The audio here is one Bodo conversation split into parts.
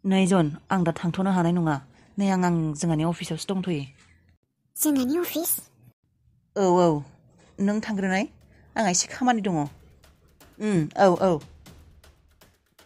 नै जन आं दा थांथ'नो हानाय नङा नै आं जोंहानि अफिसावसो दंथ'यो जोंहानि अफिस औ नों थांग्रोनाय आंहा एसे खामानि दङ औ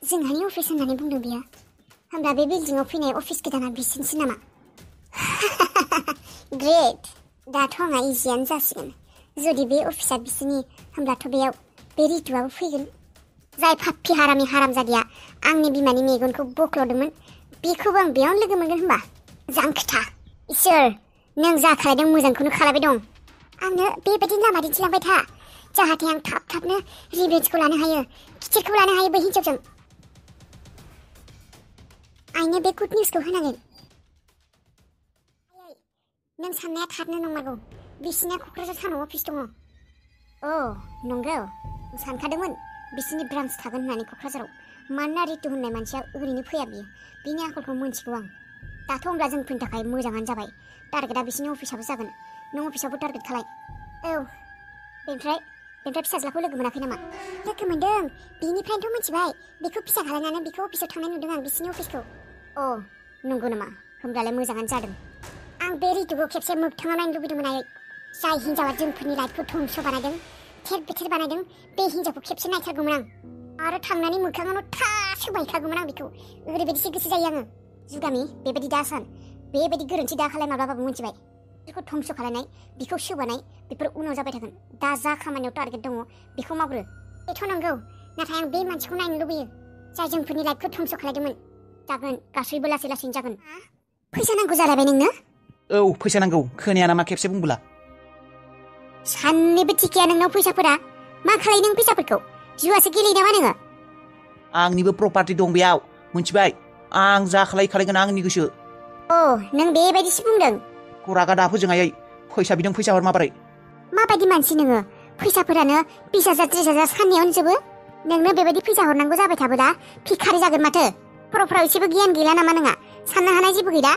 जोंहानि अफिस होननानै बुंदों बियो होमब्ला बे बिल्डिंआव फैनाय अफिस गोदाना बिसिनोसै नामा ग्रेट दाथ' आंहा इजियानो जासिगोन जुदि बे अफिसा बिसिनि होमब्लाथ' बेयाव बे रितुआबो फैगोन जाय फाप्पि हारामि हारामजादिया आंनि बिमानि मेगनखौ बोख्ल'दोंमोन बेखौबो आं बेयावनो लोगो मोनगोन होमबा जांखोथा इसोर नों जा खालायदों मोजांखौनो खालायबाय दं आंनो बेबायदि लामा दिन्थिलांबाय था जाहाथे आं थाबनो रिभेन्सखौ लानो हायो खिथिरखौ लानो हायो बै हिन्जावजों आइनो बे गुड निउसखौ होनांगोन नों साननाया थारनो नंमारगौ बिसिना क'क्राझार टाउनाव अफिस दङ नंगौ सानखादोंमोन बिसिनि ब्रान्स थागोन होननानै क'क्राझाराव मानोना रितु होननाय मानसिया ओरैनो फैया बियो बिनि आखलखौ मोनथिगौ आं दाथ' होमब्ला जोंफोरनि थाखाय मोजाङानो जाबाय टारगेटआ बिसिनि अफिसाबो जागोन नों अफिसावबो टारगेट खालाय बेनिफ्राय फिसाज्लाखौ लोगो मोनाखै नामा लोगो मोनदों बिनिफ्रायनोथ' मिथिबाय बेखौ फिसा खालायनानै बेखौ अफिसाव थांनाय नुदों आं बिसिनि अफिसखौ नंगौ नामा होमब्लालाय मोजाङानो जादों आं बे रितुखौ खेबसे मोगथाङाव नायनो लुबैदोंमोन आयै जाय हिन्जावा जोंफोरनि लाइफखौ धंस बानायदों थेर बेथेर बानायदों बे हिन्जावखौ खेबसे नायथारगौमोन आं आरो थांनानै मोखाङावनो थास होबायखागौमोन आं बेखौ ओरैबायदिसो गोसो जायो आङो जुगामि बेबायदि दा सान बेबायदि गोरोन्थि दा खालाय माब्लाबाबो मिथिबाय बेखौ धंस खालायनाय बेखौ सोबानाय बेफोर उनाव जाबाय थागोन दा जा खामानियाव टारगेट दङ बेखौ मावग्रो बेथ' नंगौ नाथाय आं बे मानसिखौ नायनो लुबैयो जाय जोंफोरनि लाइफखौ धंस खालायदोंमोन जागोन गासैबो लासै लासैनो जागोन फैसा नांगौ जालायबाय नोंनो फैसा नांगौ खोनाया नामा खेबसे बुंबोला साननैबो थिखिया नोंनाव फैसाफोरा मा खालाय नों फैसाफोरखौ जुवासो गेलेयो नामा नोङो आंनिबो प्रपार्टि दं बेयाव मिथिबाय आं जा खालायगोन आंनि गोसो नों बेबायदिसो बुंदों रागा दाफोजों आयै फैसा बिदों फैसा हर माबायदि मानसि नोङो फैसाफोरानो 20,000 30,000 साननैयावनो जोबो नोंनो बेबायदि फैसा हरनांगौ जाबाय थाबोला भिखारि जागोन माथो खर'फोराव एसेबो गियान गैला नामा नोंहा साननो हानाय जेबो गैला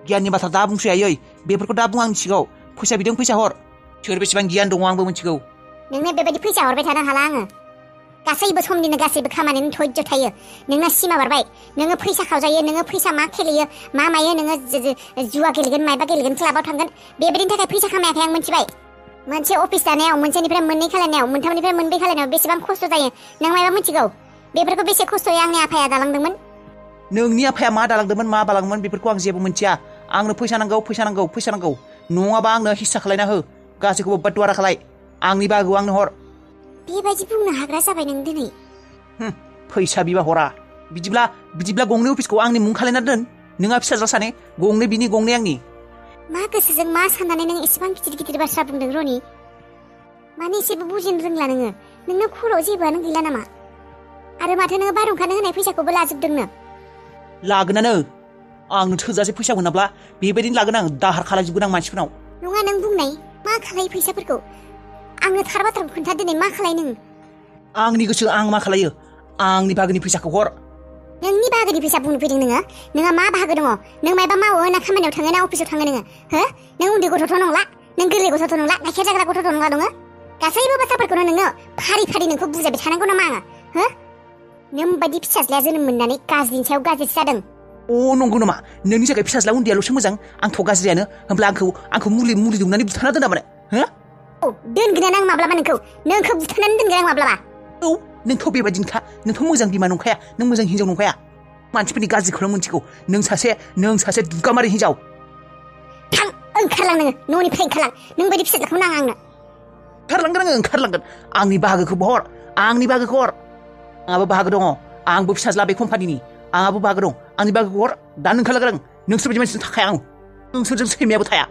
गियाननि बाथ्रा दा बुंसै आयै बेफोरखौ दा बुं आंनि सिगाङाव फैसा बिदों फैसा हर सोर बेसेबां गियान दङ आंबो मिथिगौ नोंनो बेबायदि फैसा हरबाय थानो हाला आङो गासैबो समनिनो गासैबो खामानिनि धैर्य थायो नोंना सिमा बारबाय नोङो फैसा खावजायो नोङो फैसा मा खेलेयो मा मायो नोङो जुवा गेलेगोन मायबा गेलेगोन क्लाबाव थांगोन बेबायदिनि थाखाय फैसा खामायाखै आं मिथिबाय मोनसे अफिस दानायाव मोनसेनिफ्राय मोननै खालायनायाव मोनथामनिफ्राय मोनब्रै खालायनायाव बेसेबां खस्थ' जायो नों मायबा मिथिगौ बेफोरखौ बेसे खस्थ'यै आंनि आफाया दालांदोंमोन नोंनि आफाया मा दालांदोंमोन मा बालांदोंमोन बेफोरखौ आं जेबो मिथिया आंनो फैसा नांगौ नङाबा आंनो हिस्सा खालायना हो गासैखौबो बटवारा खालाय आंनि बाहागोआव आंनो हर बेबायदि बुंनो हाग्रा जाबाय नों दिनै फैसा बिबा हरा बिदिब्ला गंनै अफिसखौ आंनि मुं खालायना दोन नोंहा फिसाज्ला सानै गंनै बिनि गंनै आंनि मा गोसोजों मा साननानै नों एसेबां गिदिर बाथ्रा बुंदों रनि माने एसेबो बुजिनो रोंला नोंनो खर'आव जेबोआनो गैला नामा आरो माथो नोङो बारहुंखानो होनाय फैसाखौबो लाजोबदोंनो लागोनानो आंनो थोजासे फैसा मोनाब्ला बेबायदिनो लागोन आं दाहार खालायजोबगोन आं मानसिफोरनाव नङा नों बुंनाय मा खालायो फैसाफोरखौ आंनो थार बाथ्राखौ खोन्था दिनै मा खालाय नों आंनि गोसो आं मा खालायो आंनि बाहागोनि फैसाखौ हर नोंनि बाहागोनि फैसा बुंनो फैदों नोंहा मा बाहागो दङ नों मायबा मावो ना खामानियाव थाङो ना अफिसाव थाङो नों उन्दै गथ'थ' नंला नों गोरलै गथ'थ' नंला गाइखेर जाग्रा गथ'थ' नंला दङ गासैबो बाथ्राफोरखौनो नोंनो फारि नोंखौ बुजायबाय थानांगौ नामा आङो नों बायदि फिसाज्लाया जोनोम मोननानै गाज्रिनि सायाव गाज्रिसो जादों नंगौ नामा नोंनि थाखाय फिसाज्ला उन्दैयाल'सो मोजां आंथ' गाज्रियानो होमब्ला आंखौ मुलि दौनानै बुथारना दोना माने दोनगोन आं माब्लाबा नोंखौ बुथारनानै दोनगोन आं माब्लाबा नोंथ' बेबायदिनोखा नोंथ' मोजां बिमा नंखाया नों मोजां हिनजाव नंखाया मानसिफोरनि गाज्रिखौनो मिथिगौ नों सासे दुगामारि हिनजाव थां ओंखारलां न'निफ्राय ओंखारलां नों बायदि फिसाज्लाखौ नाङा आंनो ओंखारलांगोन आंनि बाहागोखौ हर आंहाबो बाहागो दङ आंबो फिसाज्ला बे कम्पानिनि आंहाबो बाहागो दं आंनि बाहागोखौ हर दानो ओंखारलांगोन नोंसोर बायदि मानसिजों थाखाया आं नोंसोरजों सैमायाबो थाया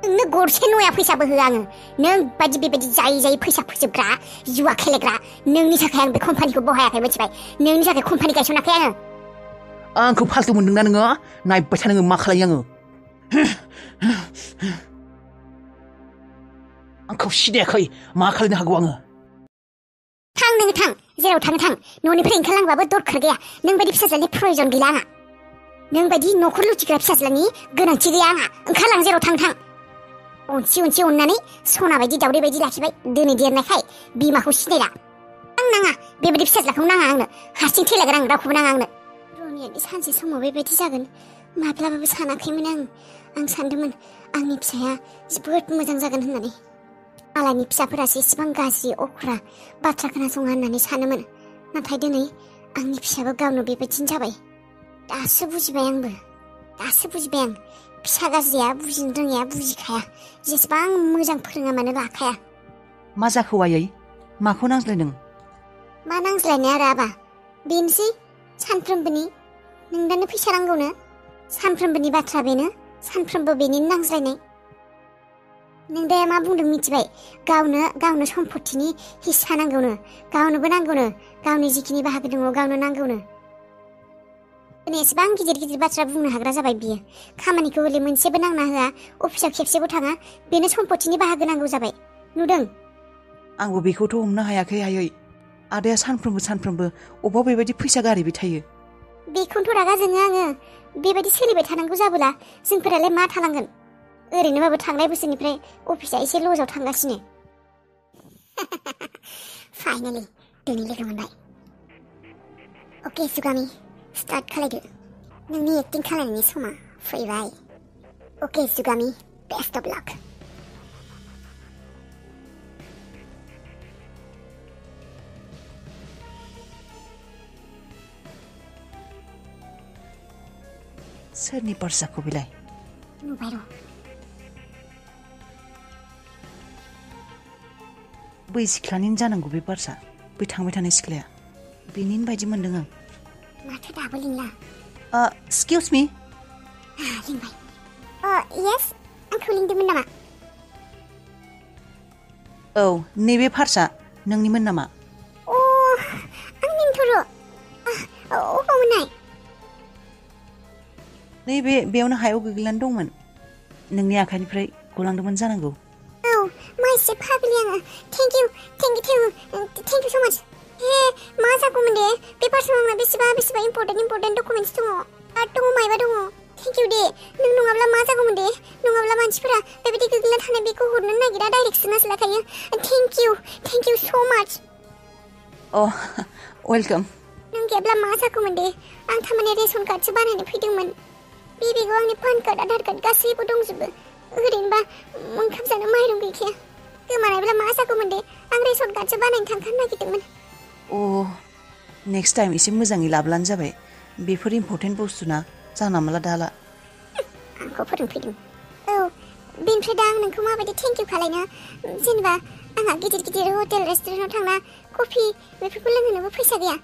नोंनो गरसे नया फैसाबो होआ आङो नों बायदि बेबायदि जायै फैसा फोजोबग्रा जुवा खेलेग्रा नोंनि थाखाय आं बे कम्पानिखौ बहायाखै मिथिबाय नोंनि थाखाय कम्पानि गायसनाखै आंखौ फाल्तु मोनदोंना नोङो नायबाय था नोङो मा खालायो आङो आंखौ सिनायाखै मा खालायनो हागौ आङो थां जेराव थां न'निफ्राय ओंखारलांबाबो दरखार गैया नों बायदि फिसाज्लानि प्रयजन गैला आंहा नों बायदि न'खर लुथिग्रा फिसाज्लानि गोनांथि गैया आंहा ओंखारलां जेराव थां अनसि अननानै सना बायदि दावदै बायदि लाखिबाय दिनै देरनायखाय बिमाखौ सिनायला आं नाङा बेबायदि फिसाज्लाखौ नाङा आंनो हारसिं थैलागोन आं रावखौबो नाङा आंनो दुनियानि सानसे समाव बेबायदि जागोन माब्लाबाबो सानाखैमोन आं सानदोंमोन आंनि फिसाया जोबोद मोजां जागोन होननानै आलानि फिसाफोरासो एसेबां गाज्रि अख्रा बाथ्रा खोनासङा होननानै सानोमोन नाथाय दिनै आंनि फिसायाबो गावनो बेबायदिनो जाबाय दासो बुजिबाय आं फिसा गाज्रिया बुजिनो रोङिया बुजिखाया जेसेबां मोजां फोरोङा मानो लाखाया मा जाखो आयै माखौ नांज्लायदों मा नांज्लायनाय आरो आबा बेनोसै सानफ्रोमबोनि नोंदानो फैसा नांगौनो सानफ्रोमबोनि बाथ्रा बेनो सानफ्रोमबो बेनिनो नांज्लायनाय नोंदाया मा बुंदों मिथिबाय गावनो सम्पथिनि हिस्सा नांगौनो गावनोबो नांगौनो गावनि जिखिनि बाहागो दङ गावनो नांगौनो एसेबां गिदिर बाथ्रा बुंनो हाग्रा जाबाय बियो खामानिखौ हले मोनसेबो नांना होआ अफिसाव खेबसेबो थाङा बेनो सम्पथिनि बाहागो नांगौ जाबाय नुदों आंबो बेखौथ' हमनो हायाखै आयै आदाया सानफ्रोमबो अबाव बेबायदि फैसा गारहैबाय थायो बेखौनोथ' रागा जोङो आङो बेबायदि सोलिबाय थानांगौ जाबोला जोंफोरालाय मा थालांगोन ओरैनोबाबो थांनाय बोसोरनिफ्राय अफिसा एसे लजाव थांगासिनो फाइनालि दिनै लोगो मोनबाय अके सुगामि स्टार्ट खालायदो नोंनि एक्टिं खालायनायनि समा फैबाय अके सुगामि बेस्ट अफ लाक सोरनि पर्साखौ बेलाय नुबाय र' बै सिख्लानिनो जानांगौ बे पार्सा बै थांबाय थानाय सिख्लाया बेनिनो बायदि मोनदों आं माथो दाबो लिंला एक्सकिउज मी लिंबाय येस आंखौ लिंदोंमोन नामा औ नैबे पार्सा नोंनिमोन नामा आंनिनोथ' र' अबाव मोननाय नैबे बेयावनो हायाव गोग्लैनानै दंमोन नोंनि आखाइनिफ्राय गलांदोंमोन जानांगौ मा एसे फाग्लि आङो थेंक इउ स' माच मा जागौमोन दे बे पार्सनाव आंना बेसेबा इम्पर्टेन्ट डकुमेन्टस दङ कार्ड दङ मायबा दङ थेंक इउ दे नों नङाब्ला मा जागौमोन दे नङाब्ला मानसिफोरा बेबायदि गोग्लैना थानाय बेखौ हरनो नागिरा डाइरेक्ट सोनासो लाखायो थेंक इउ स' माच वेलकाम नों गैयाब्ला मा जागौमोन दे आं थारमाने रेशन कार्डसो बानायनो फैदोंमोन बे बेगाव आंनि पान कार्ड आधार कार्ड गासैबो दंजोबो ओरैनोबा ओंखाम जानो माइरं गैखाया गोमानायब्ला मा जागौमोन दे आं रेशन कार्डसो बानायनो थांखानो नागिरदोंमोन नेक्स्ट टाइम एसे मोजाङै लाब्लानो जाबाय बेफोर इम्पर्टेन्ट बुस्थुना जाना मोनला दाला आंखौ फोरोंफैदों बेनिफ्राय दा आं नोंखौ माबायदि थेंक इउ खालायनो जेनेबा आंहा गिदिर हटेल रेस्टुरेन्टाव थांना कफि बेफोरखौ लोंहोनोबो फैसा गैया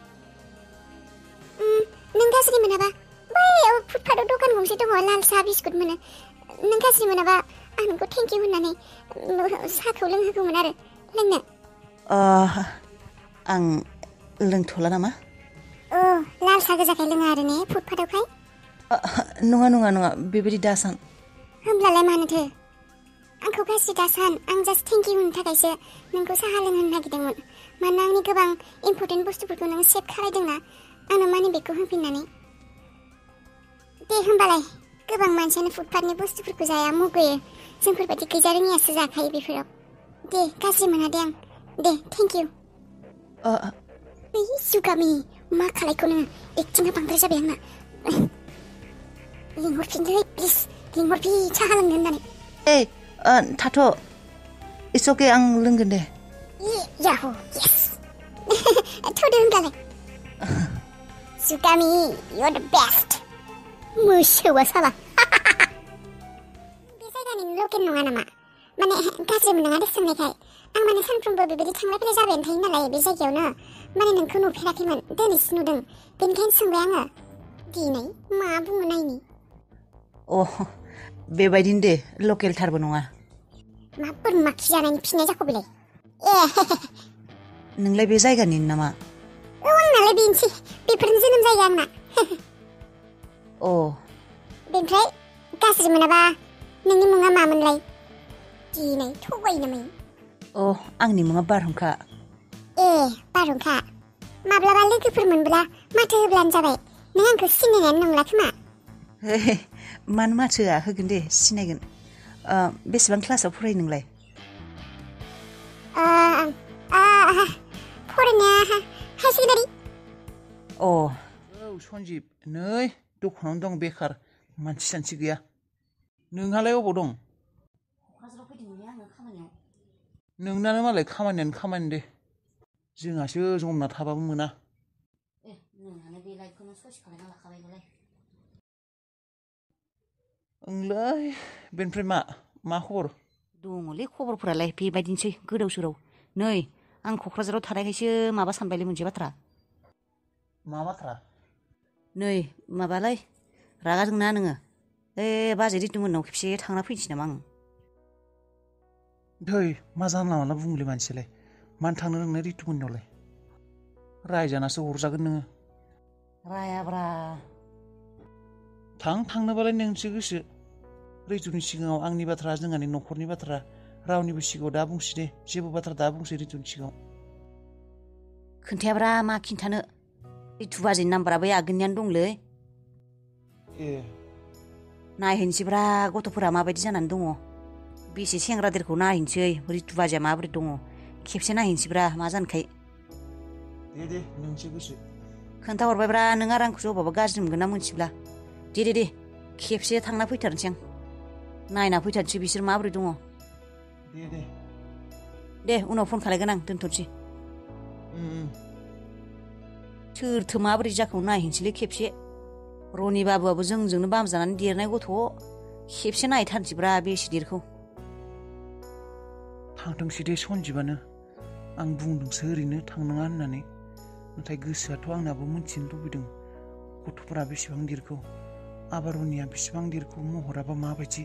नों गाज्रि मोनाबा बै फुटपाथाव दखान गंसे दङ लाल साहा बिस्कुट मोनो नों गाज्रि मोनाबा आं नोंखौ थेंक इउ होननानै साहाखौ लोंहोगौमोन आरो लोंनो आं लोंथ'ला नामा लाल साहा गोजाखाय लोङा आरो ने फुटपाथावखाय नङा बेबायदि दासान होमब्लालाय मानोथो आंखौ गाज्रि दासान आं जास्ट थेंक इउ होनो थाखायसो नोंखौ साहा लोंहोनो नागिरदोंमोन मानोना आंनि गोबां इम्पर्टेन्ट बुस्थुफोरखौ नों सेभ खालायदोंना आंनो मानि बेगखौ होफिननानै दे होमबालाय गोबां मानसियानो फुटपाथनि बुस्थुफोरखौ जाया मुगैयो जोंफोरबायदि गैजा रोङियासो जाखायो बेफोराव दे गाज्रि मोना दे आं दे थेंक इउ सुगामि मा खालायखौ नोङो एक्टिंआ बांद्राय जाबाय आंना लिंहरफिनलै प्लिज लिंहरफिन साहा लोंनो होननानै थाथ' इट्स अके आं लोंगोन दे याहु येस थ'दो होनब्लालाय सुगामि यु आर द बेस्ट मोसौआ साला बे जायगानि लकेल नङा नामा माने गाज्रि मोननाङा दे सोंनायखाय आं माने सानफ्रोमबो बेबायदि थांलाय फैलाय जाबायानो थायो नालाय बे जायगायावनो माने नोंखौ नुफेराखैमोन दिनैसो नुदों बेनिखायनो सोंबाय आङो दिनै मा बुङो नायनि बेबायदिनो दे लकेलथारबो नङा मा बोरमा खि जानायनि फिननाय जाखो बेलाय नोंलाय बे जायगानि नामा आंनालाय बेनोसै बेफोरनो जोनोम जायगा आंना बेनिफ्राय गाज्रि मोनाबा नोंनि मुङा मामोनलाय दिनै थगायनो नामै आंनि मुङा बारहुंखा बारहुंखा माब्लाबा लोगोफोर मोनब्ला माथो होब्लानो जाबाय नों आंखौ सिनायनायानो नंला खोमा मानो माथोआ होगोन दे सिनायगोन बेसेबां क्लासाव फरायो नोंलाय फरायनाया हायार सेकेन्डारि सन्जिब नै दखानावनो दं बेखार मानसि सानसि गैया नोंहालाय अबाव दं क'क्राझाराव फैदोंमोनलै आङो खामानियाव नोंनानो मालाय खामानियानो खामानि दे जोंहासो जमना थाबाबो मोना नोंहानो बे लाइफखौनो सयस खालामना लाखाबायबालाय ओंलै बेनिफ्राय मा खबर दङलै खबरफोरालाय बेबायदिनोसै गोदाव सोराव नै आं क'क्राझाराव थानायखायसो माबा सानबायलै मोनसे बाथ्रा मा बाथ्रा नै माबालाय रागा जोंना नोङो बाजै रितुमोननाव खेबसे थांना फैनोसै नामा आं धै मा जानला मानला बुङोलै मानसियालाय मानो थांनो नोंलाय रितुमोननावलाय रायजानासो हरजागोन नोङो रायाब्रा थांनोबालाय नोंसो गोसो रितुनि सिगाङाव आंनि बाथ्रा जोंहानि न'खरनि बाथ्रा रावनिबो सिगाङाव दा बुंसै दे जेबो बाथ्रा दा बुंसै रितुनि सिगाङाव खोन्थायाब्रा मा खिन्थानो रितु बाजैनि नाम्बाराबो आगोलनियानो दंलै नायहैनोसैब्रा गथ'फोरा माबायदि जानानै दङ बेसे सेंग्रा देरखौ नायहैनोसै रितु बाजैया माबोरै दङ खेबसे नायहैनोसैब्रा मा जानखाय दे नोंसो गोसो खोन्थाहरबायब्रा नों आरो आंखौसो अबावबा गाज्रि मोनगोन ना मोनथिब्ला दे खेबसे थांना फैथारनोसै आं नायना फैथारनोसै बिसोर माबोरै दङ दे उनाव फन खालायगोन आं दोनथ'नोसै सोरथो माबोरै जाखो नायहैनोसैलै खेबसे रनि बाबुआबो जोंजोंनो बामजानानै देरनाय गथ' खेबसे नायथारनोसैब्रा बेसे देरखौ थांथोंसै दे सन्जिबानो आं बुंदोंसो ओरैनो थांनाङा होननानै नाथाय गोसोआथ' आंनाबो मोनथिनो लुबैदों गथ'फोरा बेसेबां देरखौ आबारनिया बेसेबां देरखौ महराबा माबायदि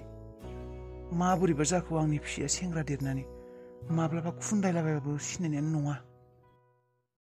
माबोरैबा जाखो आंनि फिसाया सेंग्रा देरनानै माब्लाबा खुन्दायलाबायबाबो सिनायनायानो नङा